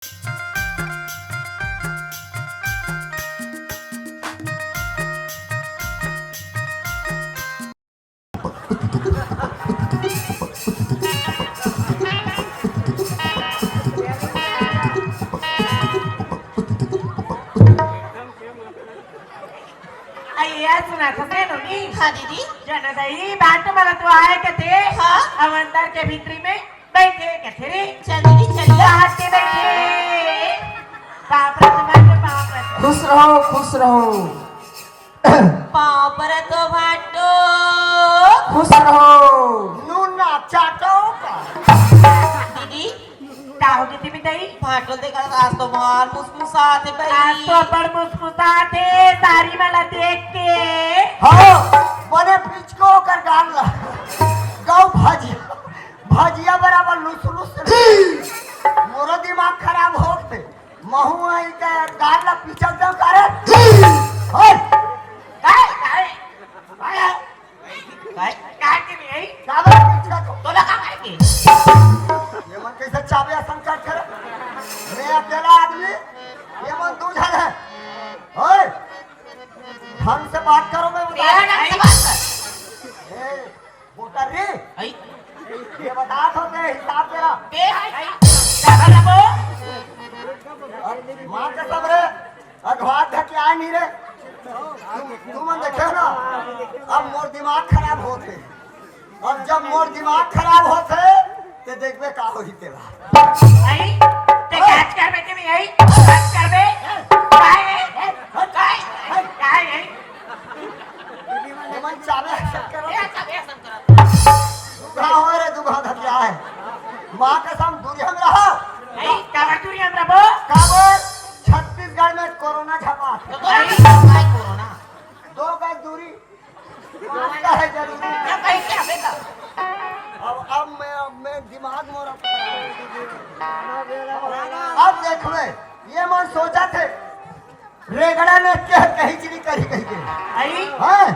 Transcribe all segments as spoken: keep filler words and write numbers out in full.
अइया, सुना था से नोनी? हाँ दीदी। जाना दई, बात मला तो आए कथे। हाँ। अब अंदर के भीतरी में बैठे कथे रे। चल दीदी, चल। बाहर के बैठे। बाप रे, तुम्हारे बाप रे। खुश रहो, खुश रहो। पाँव परत हो भाटो। खुश रहो। नून ना चाटो का। दीदी, का हो गे ते बिदाई? भाटो ल देखा, आज तो बड़ मुसमुसात हे भाई। आज तो बड़ मुसमुसात हे, सारी मला देख के। हाँ, बने पिचको कर गाल ला। गौ भजिया, भजिया बराबर लुस लुस। मोरो दिमाग खराब हो गे। महू आई के गाल ला पिचक दो करे। ओए! काय, काय? काय? काय? काय के भी आई? काबर पिचक दो? तोला का काय के? ये मन कैसे चाबे संकट करे? मैं अकेला आदमी, ये मन दू झन हे। ओए! ढंग से बात करो, मैं बता तेरा ढंग से बात कर। ए, मोटर रे। आई। ये बता तो, तेरे हिसाब तेरा। ए, आई। आई। क्या कर रहा वो? अब माँ कसम रे, अगवा धकिया नहीं रे। तू, तू मन देखे ना, अब मोर दिमाग खराब होथे। अब जब मोर दिमाग खराब होथे, ते देखबे का होही तेला। आई, ते काज करबे के नहीं आई? काज करबे? काय है? काय? काय है? ये मन चाबे सब करत। ये चाबे सब करत। दुबरा हो रे, दुबरा धकिया है। माँ कसम, दूरी हम रहा। आई, काबर दूरी हम रहो? काबर? छत्तीसगढ़ में कोरोना झपा। तो कोरोना, भाई कोरोना। दो गज दूरी। मास्क है जरूरी। क्या भाई, क्या बेटा? अब, अब मैं, अब मैं दिमाग मोरा। अब देखबे, ये मन सोचथे, रेगड़ा ने के कही चीनी करी कही के। आई? हैं?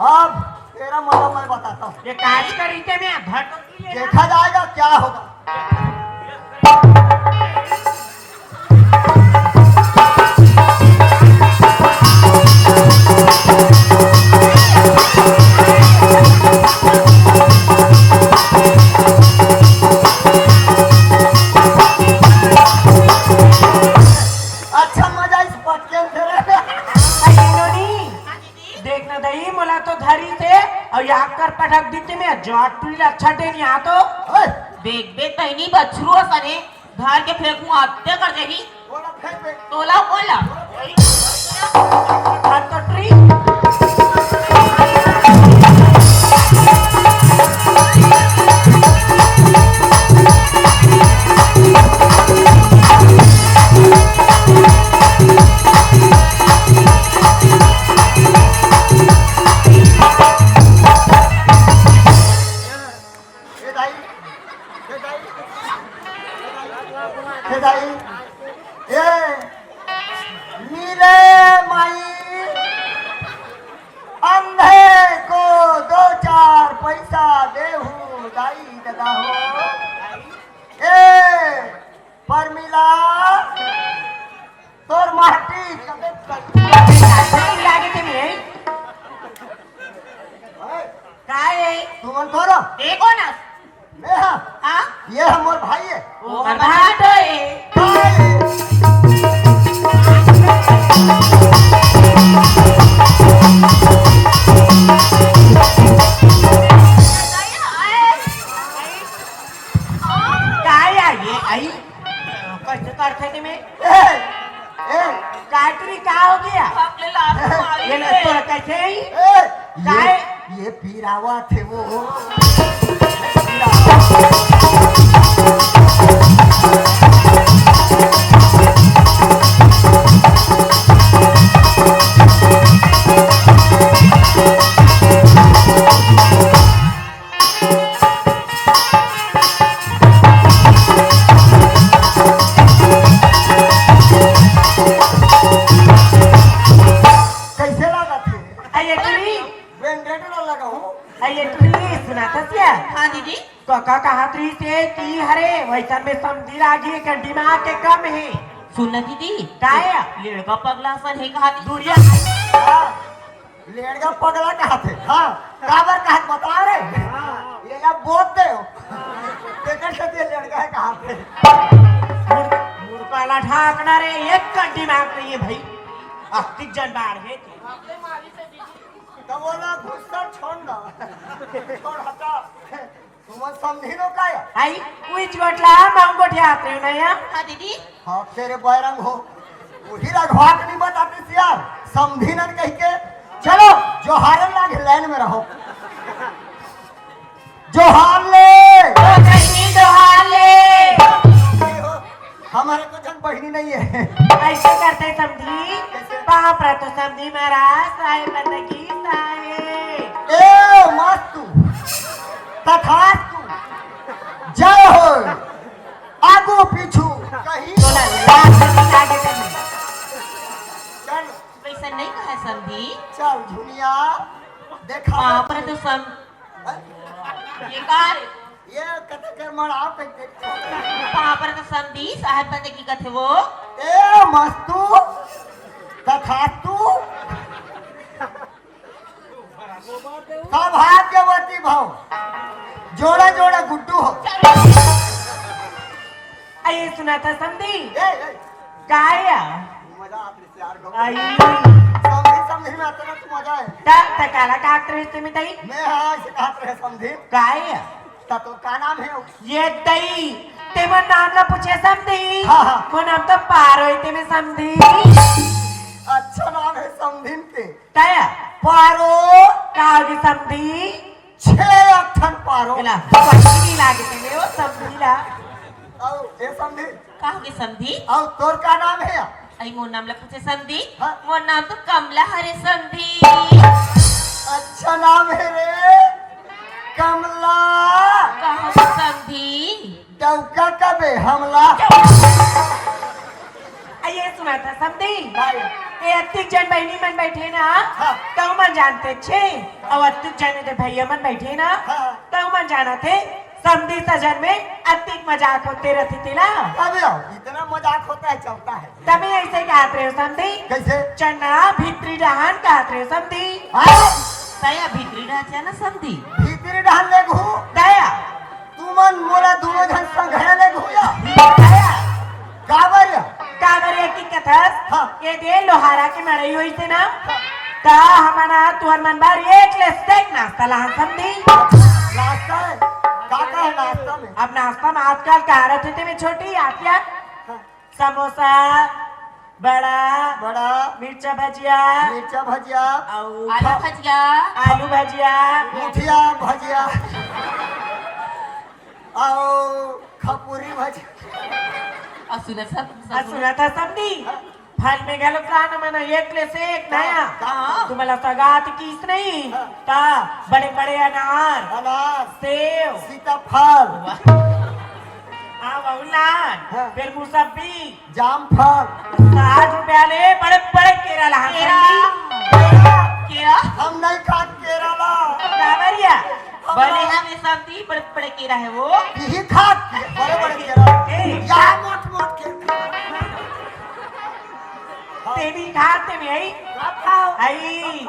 अब तेरा मतलब मैं बताता हूँ। ये काज करी के मैं भटक देखा जाएगा क्या होगा। अच्छा मजा इस पटके में दे रहे। अरे नोनी, देख ना दई, मोला तो धरी से और याद कर पटक दी ते मैं जाट टुरी रक्षा दे नहीं आ तो। ओए! देख बे, तैनी बछरू असन हे, धर के फेंकू, हत्या कर देही। बोला फेंक बे। तोला बोला। धर तो टुरी। ए दाई, ए दाई, ए दाई, ए नीले माई, अंधे को दो चार पैसा देहू दाई ददा हो। ए परमिला, तोर माटी कबे लागे ते नहीं। काय है? तुमन कौन हो? ये कौन है? मैं हाँ। हाँ? ये है मोर भाई है। ओ, मोर भाई तो है। भाई। काय है ये? आई? कैसे करथे ते मैं? ए, ए। गायत्री, का हो गया? ये ना तोरा कैसे ही? ए, ये, काय? ये पीरावा थे वो। कैसे लागत हे? अरे टुरी। वेंटिलेटर लगा हूँ। अरे टुरी, सुना ससिया, हाँ दीदी। कका कहत रहिस हे कि हरे वैसन में समधी लागी के दिमाग के कम हे। सुन ना दीदी, काय? लेड़गा पगला सन हे कहा दीदी। दूरिया। हाँ, लेड़गा पगला कहत हे। हाँ, काबर कहत बता रे। ये ना बोल दे हो। तेकर से ये लेड़गा हे कहत हे। मुड़-, मुड़काला ढाकना रे, एक का दिमाग नहीं है भाई। अस्तिक जन बार है। तो वो ना गुस्सा छोड़ ना। छोड़ हटा। तुमन समधी नो काय? आई, उइच गोठला, हम गोठियात रहे ना या। हाँ दीदी। हाँ, तेरे बैरंग हो। वही रघवा के नहीं बताते सियार, समधी नन कह के। चलो, जोहारन लागे लाइन में रहो। जोहार ले। ओ बहिनी, जोहार ले। हमारे तो जन बहिनी नहीं है। ऐसे करते समधी, कैसे? पाँव परत हो समधी महाराज, साहेब बंदगी साहेब। ए, मस्तु, तथास्तु, जय हो, आगू पीछू कहीं। तोला लाज नहीं लागे तनी। चल। वैसा नहीं कहा समधी। चल झुनिया, देखा पाँव परत हो सम-, ये का रे? ये कथा के मड़ाव पे देख। पाँव परत हो समधी, साहेब बंदगी कथे वो। ए मस्तु, तथास्तु, सौभाग्यवती भव, जोड़ा जोड़ा गुड्डू हो। अये सुना था समधी? ए, ए। काय? मजा आत रहिस यार, गौ। आई। समधी, समधी में आता ना तू मजा है। त, त काला काट रहे थे में तई? मैं हाँ, ऐसे कहत रहे समधी। काय? त तो का नाम है? ये तई, ते मोर नाम ला पूछे समधी। हाँ, हाँ। मोर नाम तो पारो हे ते में समधी। अच्छा नाम है समधी के। काय? पारो। का होगे समधी? छह अक्षर पारो। एला, समधी लागे तेने, ओ समधी ला। आओ, ए समधी। का होगे समधी? आओ, तोर का नाम है? आई मोर नाम ला पूछे समधी। हाँ। मोर नाम तो कमला हरे समधी। अच्छा नाम है रे, कमला। का होगे समधी? डौका कबे हमला। अये सुना था समधी। भाई। ए अतिक जन बहिनी मन बैठे ना, हाँ। तो मन जानते छे। अउ अतिक जन दे भैया मन बैठे ना, हाँ। तो मन जाना थे। समधी सजन में अतिक मजाक होते रहती थी ना। अबे आओ, इतना मजाक होता है, चलता है। तमे ऐसे कहत रहे हो समधी? कैसे? चना भीतरी डहान कहत रहे हो समधी? हाँ? तया भीतरी डहान चना समधी? भीतरी डहान ले घू। तया। तुमन मोला दोनों झन संघरा ले घूया। काबर? काबर ये की कथस? हाँ। ये दे लोहारा के मड़ई होई से ना? हाँ। ता हमन हा तुहर मन बर एक ले सेक नाश्ता लाहन समधी। नाश्ता है? का का है नाश्ता में? अब नाश्ता में आजकल का रथे ते में छोटी आतिया। हाँ। समोसा, बड़ा, बड़ा, मिर्चा भजिया, मिर्चा भजिया, अउ आलू ख-, भजिया, आलू भजिया, मुठिया भजिया, अउ खपुरी भजिया। अउ सुनत सब, अउ सुनत हा समधी, फल में घलो प्राण मन एक ले सेक नया। का? तुमला सगात किस नहीं, हाँ। का बड़े बड़े अनार, अनार, सेव, सीताफल। वाह। हाँ, वहू लान, हाँ। फिर मुसब्बी, जामफल। साठ रुपया ले बड़े बड़े केरा लाहन केरा। समधी। केरा? हम नहीं खात केरा ला। काबरिया? हम बने ना। हम ये समधी बड़े बड़े केरा है वो। यही खात के बड़े बड़े केरा। ए। या मोट मोट केरा। ते भी खात ते भी आई। का खाओ? आई।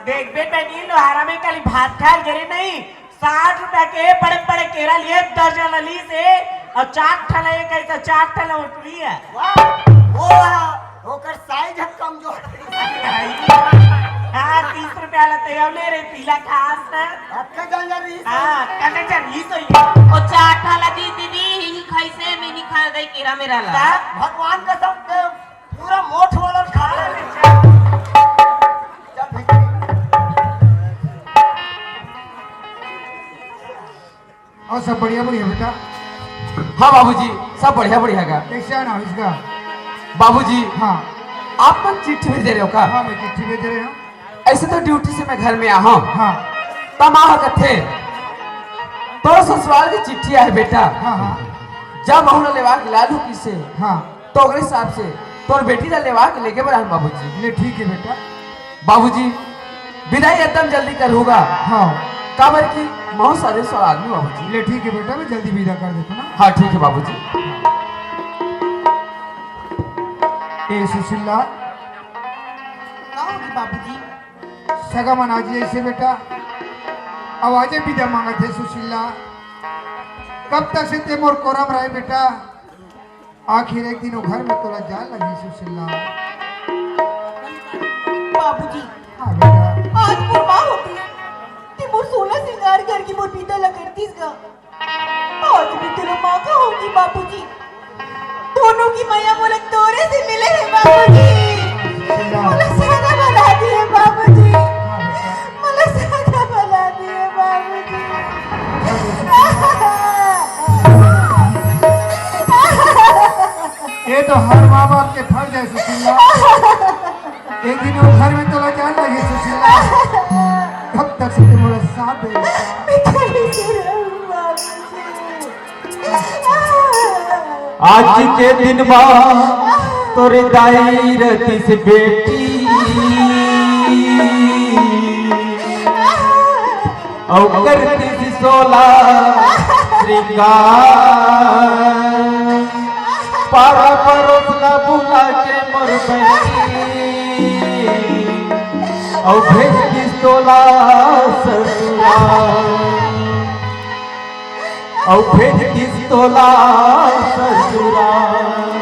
देख बे बहिनी, लोहारा में काली भात खाय गे रहे नहीं। साठ रुपया के बड़े बड़े केरा लिए, दर्जन लीस हे, अउ चार ठन एक ऐसा चार ठन उठली है। वाह, वो, ओकर size ह कमजोर। हाँ, तीस रुपया ला तो ले रे, पीला खास ना। अतका जल्दी लीस। हाँ, कते जन ई तो ही। ओ चार ठन ला दी दीदी, ही खाई से मैं नहीं खा गई केरा मेरा ला। ता? भगवान कसम ते पूरा मोठ वाला खा ले। चल भीतरी। और सब बढ़िया बढ़िया बेटा? हाँ बाबूजी, सब बढ़िया बढ़िया गा। कैसे आना हो इसका? बाबूजी, हाँ। आप मन चिट्ठी भेजे रहे हो का? हाँ, मैं चिट्ठी भेजे रहे हूँ। ऐसे तो duty से मैं घर में आहा हूँ। हाँ। तब माँ कथे, तोर ससुराल की चिट्ठी आए बेटा। हाँ, हाँ। जा बहू ला लेवा के लालू किसे। हाँ। तो ओकरे हिसाब से तोर बेटी ला लेवा के लेके बरन बाबूजी। ले ठीक है बेटा। बाबूजी, विदाई एकदम जल्दी करहूँगा। हाँ। काबर कि बहुत सारे सवाल भी बाबूजी। ले ठीक है बेटा, मैं जल्दी विदा कर देता हूँ ना। हाँ ठीक है बाबूजी। ए सुशीला। का होगे बाबूजी? सगा मन आज ऐसे बेटा, आवाजे विदा मांगत हे सुशीला। कब तक से ते मोर कोरम रहे बेटा? आखिर एक दिन वो घर में तोला जान लगी सुशीला। बाबूजी, हाँ बेटा। आज मोर माँ होती, ते मोर सोला सिंगार करके मोर बिदा ला करतीस गा। आज भी तेरा माँ का होगी बाबूजी। दोनों की मैया मोला तोरे से मिले हैं बाबूजी। सुशीला। मोला सादा बना दिए बाबूजी। हाँ बेटा। मोला सादा बना दिए बाबूजी। ये तो हर माँ बाप के फर्ज है सुशीला। एक दिन वो घर में तोला जान लगी सुशीला। कब तक से ते मोला साथ दे? मैं कहीं से रहूं बाबूजी। आज के दिन मा तोरे दाई रतिस बेटी, अउ करतिस सोला श्रृंगार। पारा परोस ला बुला के मोर बहिनी, अउ भेज दिस तोला ससुराल। अउ भेज दिस तोला ससुराल।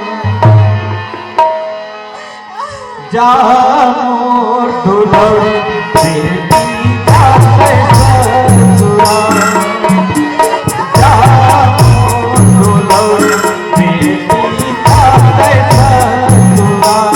जा मोर दुलौरी बेटी जा ससुराल। जा मोर दुलौरी बेटी जा ससुराल।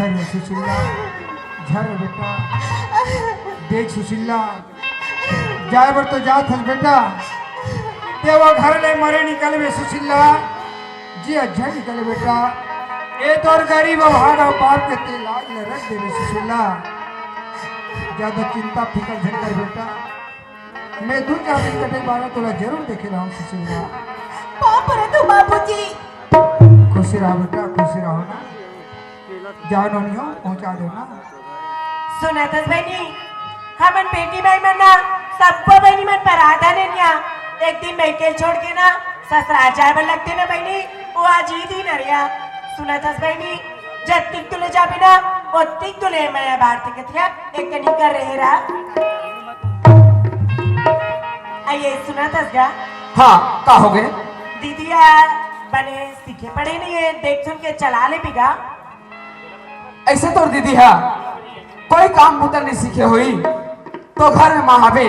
झर सुशीला, झर बेटा। देख सुशीला, जाए बर तो जात हस बेटा, ते वो घर ले मरे निकलबे सुशीला, जी अच्छा निकले बेटा। ए तोर गरीब अभागा बाप के ते लाज ल रख देबे सुशीला। ज्यादा चिंता फिकर झन कर बेटा, मैं दू चार दिन कटे बारा तोला जरूर देखे रहूं सुशीला। पाँव परत हंव बाबूजी। खुशी रहा बेटा, खुशी रहो ना। जाओ नोनी हो, पहुंचा दो ना। सुनत हस बहिनी, हमन बेटी बाई मन ना, सबको बहिनी मन परात हन ना। एक दिन मइके छोड़ के ना ससुराल जाए बर लगथे ना बहिनी, वो आज ही दिन हरय। सुनत हस बहिनी, जतिक तू ले जाबे ना, ओतिक तू ले मैं बाढ़ दिखत हया, एक कनी कर रहे रहा। आइए, सुनत हस गा? हाँ, का होगे? दीदी यार, बने सीखे पढ़े नइ हे, देख सुन के चला लेबे गा। अइसे तोर दीदी हा कोई काम बूता नइ सीखे होही, तो घर में माँ हवे,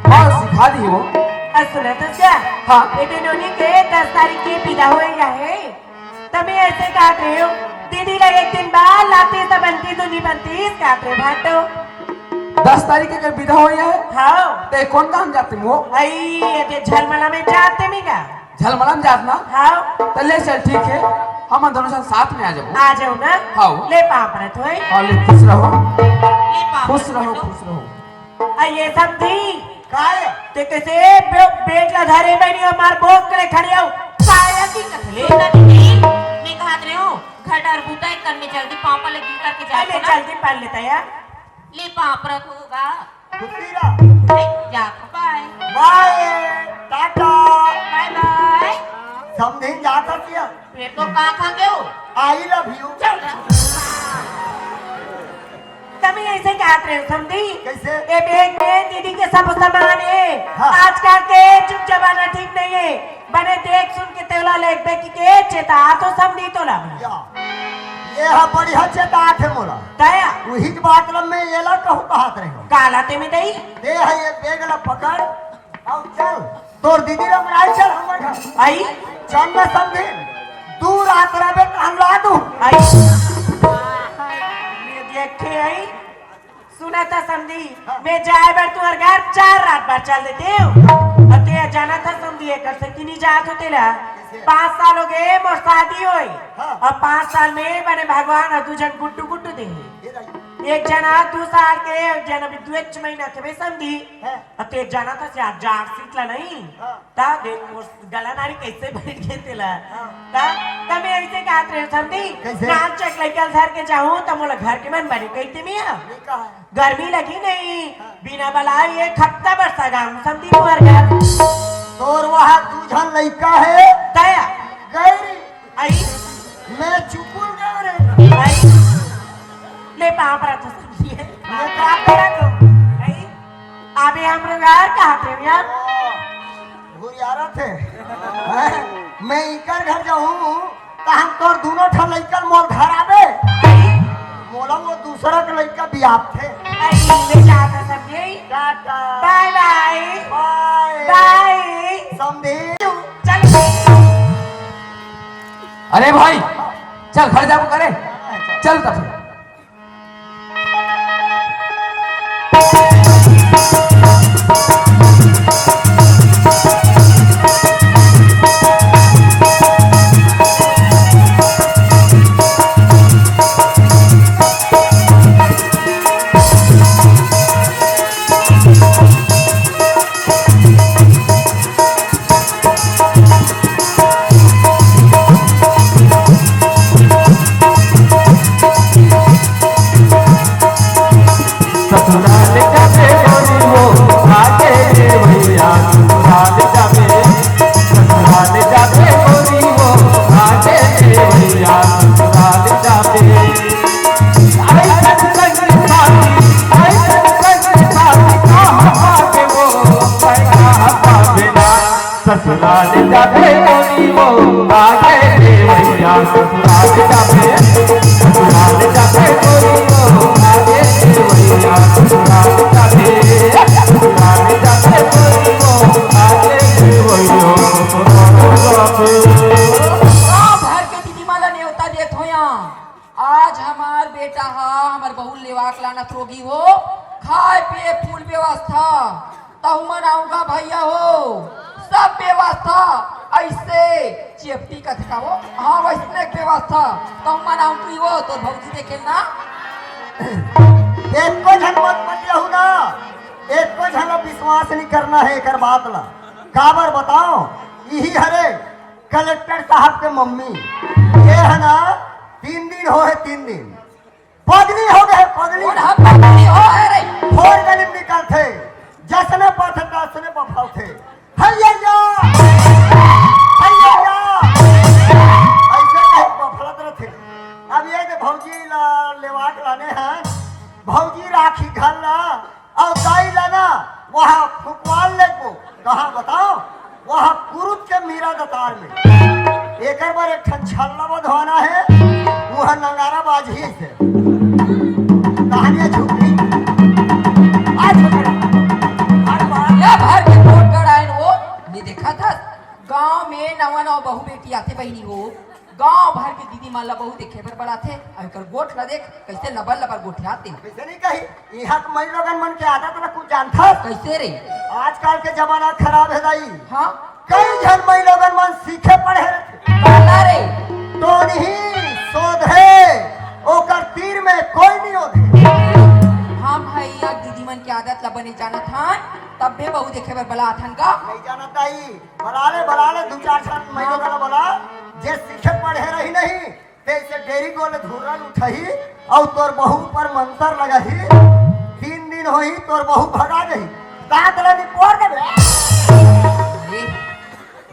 माँ सिखा दिही वो। अउ सुनत हस गा? हाँ। ए दे नोनी के दस तारीख के बिदा होए गा हे, त मैं अइसे काहत रहेंव, दीदी ला एक दिन बाद लातेस त बनतीस, नोनी बनतीस काहत रहेंव भाटो। दस तारीख के अगर विदा होय हे, हाँ। ते कोन गाँव जाते मो? अई, ये ते झलमला में जाते मी गा। झलमला में जात ना? हाँ। त ले चल, ठीक हे, हम दोनों झन साथ में आ जाबो। आ जाओ ना। हाँ। ले पाँव परत होय। हाँ, ले, खुश रहो। ले पाँव खुश परत रहो, होय। खुश रहो। आ ये समधी। काय? ते कइसे बे-, बेग ला धरे बनी हो, मार बोक करे खड़ी हो। काय की कथले? सुन ना दीदी, मैं कहत रहे हूँ, घर डर बूता एक कर में जल्दी पापा ले गिर करके जाए अरे, ना। जल्दी पढ़ लेता यार। ले पाँव परत होगा। खुशी रह। ले, जा, बाय। बाय, टाटा। बाय बाय। समधी जाता किया? फिर तो कहाँ खा गए हो? I love you। चल रहा। तमी ऐसे कहत रहे हो, समधी? कैसे? ए बेग में दीदी के सब सामान हे। हाँ। आजकल के जुग जमाना ठीक नहीं हे। बने देख सुन के तेला लेगबे कि के चेता तो समधी तोला। या। ये हा बढ़िया चेता आथे मोला। दया। उही के बात ल मैं एला कहूँ कहत रहे हो। काला ते में दई? दे है ये बेग ला पकड़। अब चल। तोर दीदी ला मनाई चल हमर घर। आई? चल ना समधी। दू रात रहबे त हम ला दू। आई? ये देखे आई? सुना था समधी, हाँ। मैं जाए बर तुहर घर चार रात बर चल देते हूँ। अब ते जाना था समधी, एकर से कि नहीं जात होते ला। कैसे? पाँच साल हो गए मोर शादी होई। हाँ। अब पाँच साल में बने भगवान ह दू झन गुड्डू गुड्डू दे। ये राई। एक झन ह दू साल के, एक झन अभी दुएच महीना के बे समधी। हाँ। अब ते जाना था से आज जाड़ सीतला नहीं। हाँ। ता देख मोर गला नारी कैसे बैठ गए तेला। हाँ। ता, ता मैं ऐसे कहत रहे समधी, कैसे? नान चक लइका धर के जाहूँ त मोला घर के मन बने कहते मिया। ये कहा है? गर्मी लगी नहीं, हाँ। बिना बलाए एक हफ्ता बरसा गाऊँ समधी मोर घर। तोर वहाँ दू झन लइका है? तया। गैरी। आई। मैं चुकुल गया रे। आई। ले पाँव परत हों समधी। मैं का परत हों? आई। अबे हमरो यार कहाँ थे यार? ओ, घुरियारा थे। हैं? मैं इकर घर जाहूँ, त हम तोर दूनों ठन लइका ल मोर घर आबे। मोला वो दूसरा के लइका बियाह थे। आई, ले जाता समधी। टाटा। बाय बाय। बाय। बाय। समधी। चल। अरे भाई, चल घर जाबो करे। चल त फिर। ससुराल जाबे गोरी वो, आगे रे भैया, ससुराल जाबे। ससुराल जाबे गोरी वो, आगे रे भैया, ससुराल जाबे। आई सत्संग साथी, आई सत्संग साथी, कहाँ पावे वो, मैं कहाँ पावे ना। ससुराल जाबे गोरी वो, आगे रे भैया, ससुराल जाबे। ससुराल जाबे गोरी वो, आगे रे भैया, ससुराल जाबे। ससुराल जाबे गोरी वो, आगे रे भैया, ससुराल जाबे। गाँव भर के दीदी मन ला नेवता देत हों यहाँ। आज हमार बेटा हा, हमार बहू लेवा के लानत रोगी हो, खाए पिए फुल व्यवस्था, तहु मन आऊंगा भैया हो, सब व्यवस्था, ऐसे चेपटी कथका हो, हाँ, वैसने व्यवस्था, तहु मन आऊंगी हो, तोर भौजी देखे ना। एको झन मत पटियाहू ना, एको झन ला विश्वास नहीं करना है एकर बात ला। काबर बताओ, इही हरे कलेक्टर साहब के मम्मी, ये है ना, तीन दिन हो है, तीन दिन पगली हो गए, पगली। कौन हम पगली हो है रे? फोर गली में निकलथे, जसने पथे तसने बफलथे। हैया, हैया, ऐसे कहीं बफलत रहथे। अब ये जे भौजी ला लेवा के लाने हैं, भौजी राखी घर ला, अउ दाई ला ना, वहाँ फुकवाल लेगबो। कहाँ बताओ? वहाँ कुरुद के मीरा दतार में। एकर बर एक ठन छल्ला बंधवाना है, वहाँ नगारा बाजही से। कहानियाँ झूठी। आ झूठी। अरे वाह। या भर के कोट गड़ायन वो, मैं देखा था, गांव में नवा नवा बहू बेटी आथे बहिनी हो, गांव भर के दीदी मन ला बहू देखे बर बलाथे, अउ एकर गोठ ला देख, कइसे लबर लबर गोठियाथे। कइसे नहीं कही, इहाँ के माईलोगन मन के आदत ला कुछ जानथस? कइसे रे? आजकल के जमाना खराब हे दाई। हाँ? कई झन माईलोगन मन सीखे पढ़े रथे। काला रे? टोनही, सोधे, ओकर तीर में कोई नहीं होथे। हम हइया दीदी मन के आदत ला बने जानत हन, तब भी बहू देखे बर बलाथन का? नहीं जानत दाई, बला ले, बला ले, दू चार झन माईलोगन ला बला, जे सीखे पढ़े रही नहीं, तइसे डेरी गोल धुर्रन उठही, अउ तोर बहू पर मंतर लगही। तीन दिन होही, तोर बहू भगा जही। दांत ला निपोर देबे। अरे,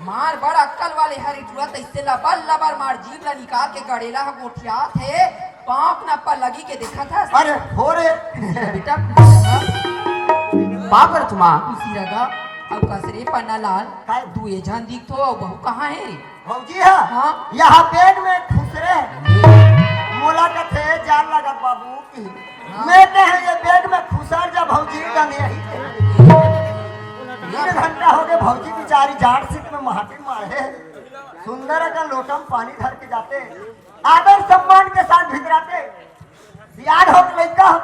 मार बड़ अक्कल वाले हरे टुरा, तइसे लबर लबर मार जीभ ला निकाल के गड़ेला ह गोठियाथे, पांव नप्पा लगी के देखत हस। अरे, हो रे। बेटा, बाप रे तुमा। खुशी रगा, अब कसरे पन्ना लाल, काय? दुए झन दिखथो, अउ बहू कहाँ हे? भौजी ह? हाँ। यहाँ बेड में खुसरे। मोला कथे, "जान लगत बाबू की।" हाँ। मैं कहे, "ये बेड में खुसर जा भौजी, गंधियाही।" डेढ़ घंटा हो गए, भौजी बेचारी जाड़ सीत में महाटिन मारे। सुंदर अकन लोटा म पानी धर के जाते, आदर सम्मान के साथ भितराते। सियान हो के लइका हो।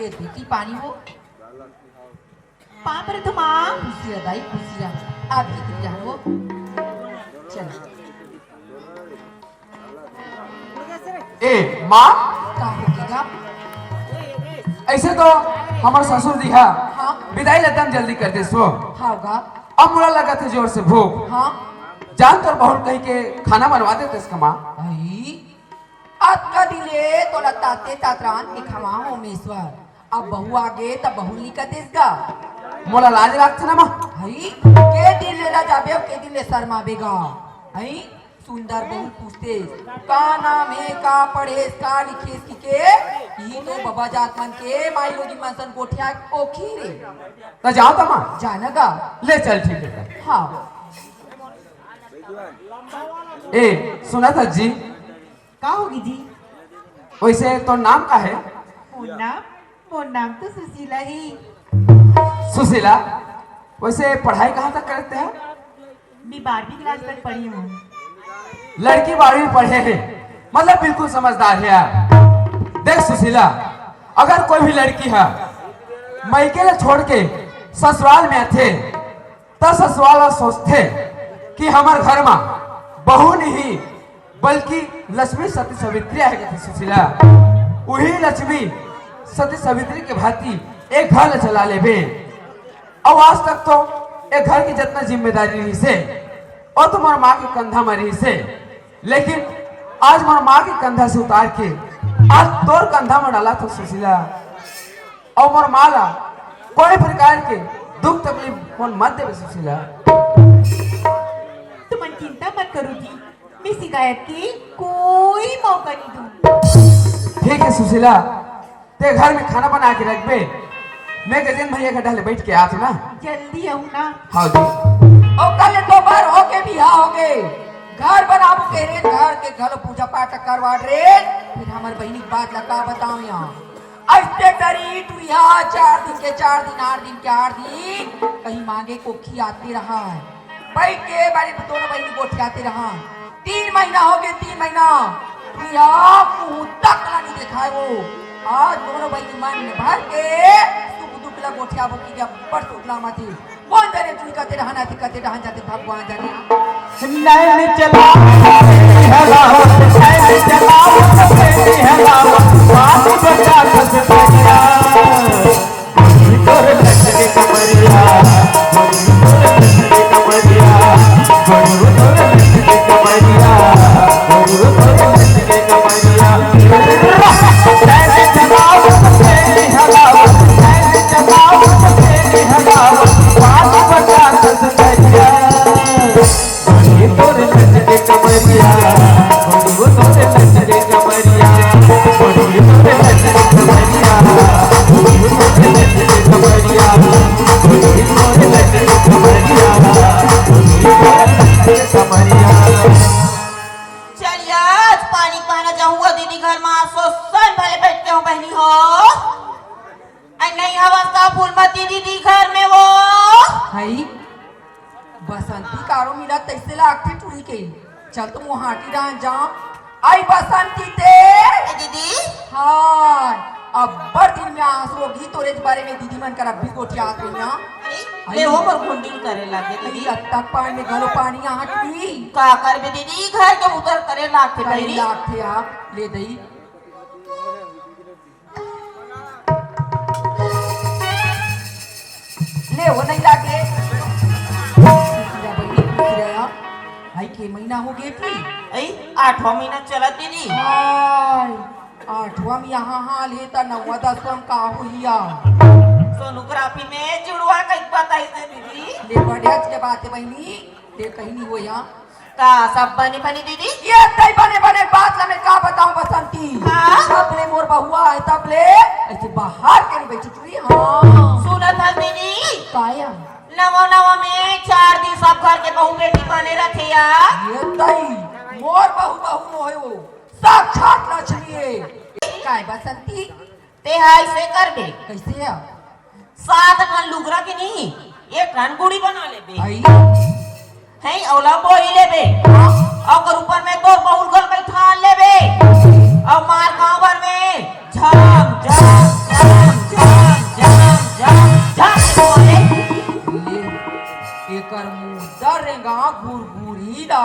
ए दीदी, पानी हो। पाँव परत हँव माँ। खुशिया दाई, खुशिया। आप जी तुम जानो। चल। ए, माँ? का हो गया? अइसे तो हमर ससुर जी ह हाँ। बिदाई ला एकदम जल्दी कर देस वो। हाँ गा। अब मोला लगत हे जोर से भूख। हाँ। जान तोर बहू ल कहि के खाना बनवा देतेस का माँ। अई, अतका दिन ले तोला ताते तात रांध के खवाहूँ मेश्वर। अब बहू आगे त बहू ल नइ कतेस गा। मोला लाज लागथे ना माँ। हई, के दिन ले लजाबे अउ के दिन ले शरमाबे गा। हई, सुंदर बहू पूछतेस, "का नाम हे, का पढ़ेस, का लिखेस?" कहिके, इही तो बबा जात मन के माईलोगिन मन सन गोठिया कोखी रे। त जाओ त माँ। जाना गा। ले चल, ठीक हे। हाँ। ए, सुनत हस जी? का होगे जी? वइसे तोर नाम का हे? मोर नाम, मोर नाम तो सुशीला हे। सुशीला, वइसे पढ़ाई कहाँ तक करे हस? मैं बारहवीं class तक पढ़े हँव। लड़की बारहवीं पढ़े हे, मतलब बिल्कुल समझदार हे यार। देख सुशीला, अगर कोई भी लड़की ह मइके ला छोड़ के ससुराल में आथे, त ससुराल वाला सोचथे कि हमर घर म बहू नहीं, बल्कि लक्ष्मी सती सावित्री आहे कथे सुशीला। उही लक्ष्मी सती सावित्री के भांति ए घर ला चला लेबे। अउ आज तक तो ए घर के जतना जिम्मेदारी रहिसे, ओ तो मोर माँ के कंधा म रहिसे, लेकिन आज मोर माँ के कंधा से उतार के आज तोर कंधा म डालत हँव सुशीला। अउ मोर माँ ला कोई प्रकार के दुख तकलीफ होन मत देबे सुशीला। तुमन चिंता मत करो जी, मैं शिकायत के कोई मौका नहीं दूँ। ठीक हे सुशीला, तें घर में खाना बना के रखबे, मैं गजेंद्र भैया के डहर ले बइठ के आत हँव ना। जल्दी आहूँ ना। हाँ जी। ओकर ले तो बर होगे, बिहाव होगे, घर बनाबो के रे, घर के घलो पूजा पाठ करवा रे। फिर हमर बहिनी के बात ला का बतावँव यहाँ। अइसे करी टुरिया चार दिन के चार दिन, आठ दिन के आठ दिन, कहीं मांगे कोखी आते रहय। बइठ के बड़े दोनों बहिनी गोठियाते रहय। तीन महीना होगे, तीन महीना टुरिया मुँह तक ला नइ देखाय वो। आज दोनों बहिनी मन भर के सुख दुख ला गोठियाबो कि अब्बड़ सुख ला मती। कोन जने चुई कते रहन आथे, कते रहन जाथे, भगवान जाने। नैन चलावत तेरी हलावत, नैन चलावत तेरी हलावत, बात बता दस भैया। तोर लचके कमरिया, तोर लचके कमरिया, तोर लचके कमरिया, तोर लचके कमरिया। नैन चलावत तेरी हलावत, नैन चलावत तेरी हलावत, बात बता दस भैया। बड़ी तोर लचके कमरिया, बड़ी तोर लचके कमरिया, बड़ी तोर लचके कमरिया, बड़ी तोर लचके कमरिया, बड़ी तोर लचके कमरिया, बड़ी तोर लचके कमरिया। चल यार, आज पानी पाना जाहूँ दीदी घर मा, सोसन भले बइठ के हँव बहिनी हो। अई नहीं हवस का फूलमती दीदी घर में वो? हई, बसंती कारो मिला तइसे लागथे टुरी के। चल तो मुहाटी डाहन जाओ। आई बसंती ते। ए दीदी। हाय, अब्बड़ दिन में आस होगी तोरे बारे में दीदी मन करा भी गोठियात रहिया। अरे, ले वो मोर घुंडी करे लागे दीदी। अत्ता पान में घलो पानी आटी। का करबे दीदी, घर के उतर करे लागथे करे बहिनी। लागथे आप, ले दई। ले वो नहीं लागे। भाई के महीना हो गए थी। आई आठवां महीना चलत दीदी। हाय, आठवां में यहाँ हाल है त नौवा दसवां में का हुई या? सोनोग्राफी में जुड़वा कहीं बताई से दीदी। ले बढ़िया के बात है बहिनी, ले कहीं नहीं हो या। का सब बने बने दीदी? ये तई बने बने बात ला मैं का बताऊं बसंती? हाँ? सबले मोर बहुआ है तबले ऐसे बाहर के नहीं बैठी चुरी। हाँ। सुनत हस दीदी? काया? नवा नवा में चार दिन सब घर के बहू बेटी बने रथे यार। ये तई मोर बहू बहू मोहे वो साक्षात लक्ष्मी है। काय बसंती? ते हा अइसे करबे। कइसे हे? सात ठन लुगरा के नहीं, एक ठन गुड़ी बना लेबे। आई। हैं, ओला बोई लेबे। हाँ। अउ ओकर ऊपर में तोर बहू ल घल बइठा लेबे। अउ मार गांव भर में झम, झम, झम, झम, झम, झम, झम बोले। ले, एकर मुंह दर रेंगा गुरगुरी ला।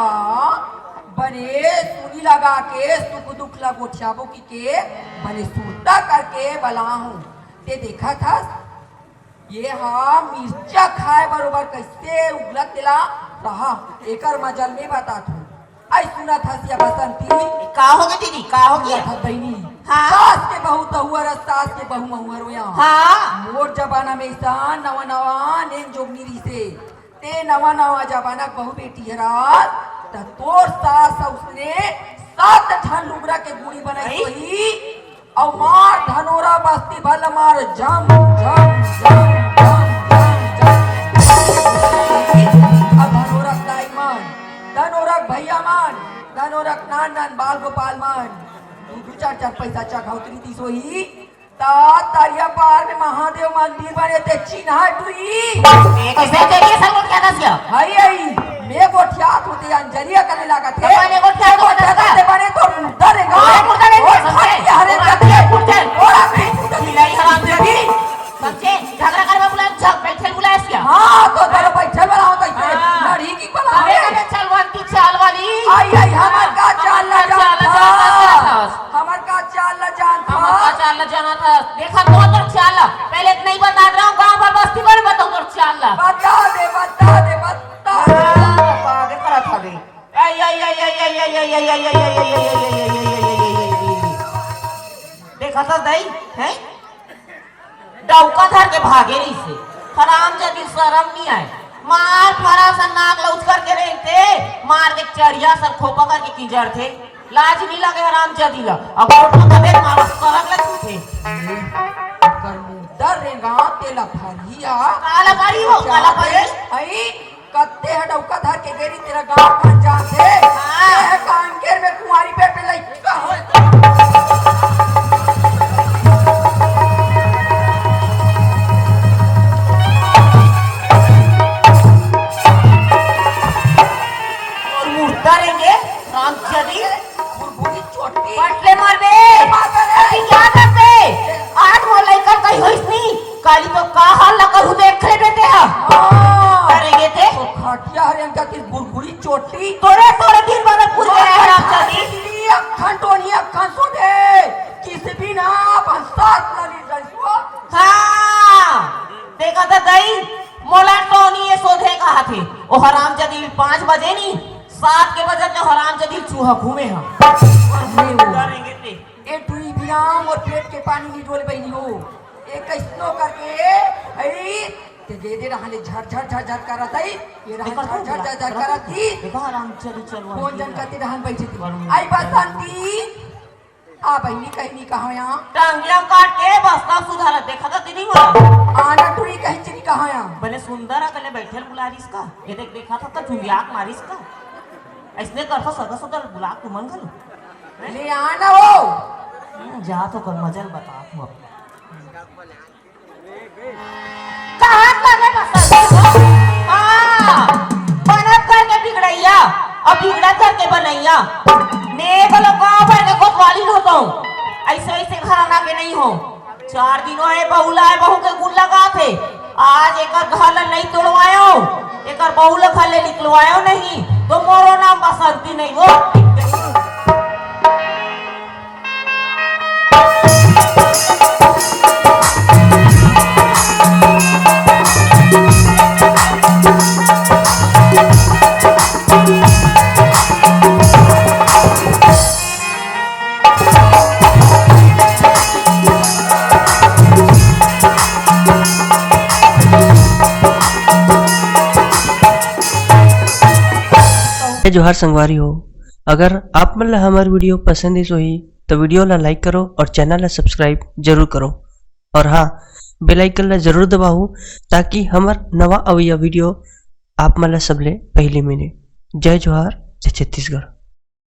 बने सुनी लगा के सुख दुख ला गोठियाबो की के बने सुरता करके बला हूँ। ते देखत हस, ये हा मिर्चा खाए बरोबर कइसे उगलत तेला रहा, एकर मजल में बतात हूँ। आई सुनत हस या बसंती? का हो गे दीदी, का हो गे? सुनत हस बहिनी? हाँ। सास के बहू तहुआ रस, सास के बहू महुआ रोया। हाँ। मोर जमाना में ऐसा नवा नवा नेम जोगनी रहिसे। ते नवा नवा जमाना के बहू बेटी हरस, त तोर सास उसने सात ठन लुगरा के गुड़ी बनाई आई। होही, अउ मार धनोरा बस्ती भल मार झम, झम, झम, झम, झम, झम। अब धनोरा के दाई मन, धनोरा के भैया मन, धनोरा के नान नान बाल गोपाल मन, दू दू चार चार पैसा चघौतरी दिस होही, त तरिया पार में महादेव मंदिर बने ते चिन्हा टुरी। ए, कइसे तेरी सब गोठियात हस या? हई, हई, मैं गोठियात हों ते अंजलिया करे लागत हे। तो मैंने गोठियात होते बने तो मुर्दा रेंगा। अरे, मुर्दा रेंगा, और समझे? खाली हरे और करते। मुर्दा। और आप भी मुर्दा मिलाई हराम देवी। समझे? झगड़ा करवा बुलाए, झग-, बैठे बुलाए क्या? हाँ, तो चलो बैठे वाला होता है। हाँ। लड़ी की बना अबे, है। अबे, चलवंती चाल वाली। आई, आई, हमर का चाल हमर ला का चाल ला जानत जानत हस। हस। हमर का चाल ला जानत हमर का हस। चाल ला जानत हस। देखा तो तोर चाल ला। पहले तो नहीं बता रहा हूँ, गांव भर बस्ती भर बताऊँ तोर चाल ला। बता दे, बता दे, बता दे। हाँ, बता दे, करत हवे। आई, आई, आई। देखा था दाई, हैं? डौका धर के भागे रहिसे। हरामजादी ल सरम नइ आय। मार फरा सन नाक ल उचकर के रेंगथे, मार के चढ़िया सन खोपा करके किंजरथे। लाज नइ लगे हरामजादी ल। अगर उठो तबे मारो सरग ल छूथे। ओकर मुंह दर रेंगा तेला फरिया। काला फरी हो, काला फरी। हई, कत्ते ह डौका धर के गेरी तेरा गांव भर जानथे। हाँ। ते ह कांकेर में कुंवारी पेट में लइका हो। और मुर्दा रेंगे, रामचरी। बुरबुरी चोटी। पटले मारबे। मारबे रे। अभी क्या करबे? आज वो लइका कहीं होइस नी। काली तो का हाल लगा हूँ देख ले बेटे हा। हाँ। करेंगे ते। तो खटिया हरे इनका की बुरबुरी चोटी। तोरे, तोरे दिन भर पूछ गए हैं रामचरी। अखन टोनी अखन सोधे। किस बिना अपन साथ लगी जैसुआ। हाँ। देखा था दई, मोला टोनी ये सोधे कहा थे। ओ हरामजादी पाँच बजे नी, सात के बजे तो हरामजादी चूहा घूमे हा। करेंगे ते। ए टुरी बिराम और पेट के पानी नहीं डोल बहिनी हो। ए कैसनो करके, अरे, ते दे दे रहा ले झर झर झर झर करत आई। ये रहा देखा झर तो झर झर झर करत ही। देखा हरामजादी चलवा। कौन जन करते रहन बैठे थे। आई बसंती। आ बहिनी कहीं नहीं कहा यहाँ। टांगिया काट के बस्ता सुधारा देखा था दीदी हो। आना टुरी कहीं चली कहा यहाँ। बने सुंदर अकले बैठल बुला रही इसका। ये देख देखा था तो चुंदियाक मारी इसका। ऐसने कर तो सगा सुतल बुला तू मंगल। ले आना वो। हम्म, जा तो कर मजल बता तू अब। कहाँ लगे बसल हो? हाँ, बनत घर के बिगड़ैया, बिगड़त घर के बनइया। मैं घलो गांव भर के कोतवाली होतो। ऐसे ऐसे घराना के नहीं हो। चार दिन होए बहू ला ए बहू के गुण लगात हे। आज एकर घर ला नहीं तोड़वायो, एकर बहू ला घर ले निकलवायो नहीं, तो मोरो नाम बसंती नहीं हो। जय जोहार संगवारी हो, अगर आप मन ला हमर video पसंद आइस होही, तो video ला like करो और channel ला subscribe जरूर करो। और हाँ, bell icon ला जरूर दबाओ, ताकि हमर नवा अवइया video आप मन ला सबले पहले मिले। जय जोहार, जय छत्तीसगढ़।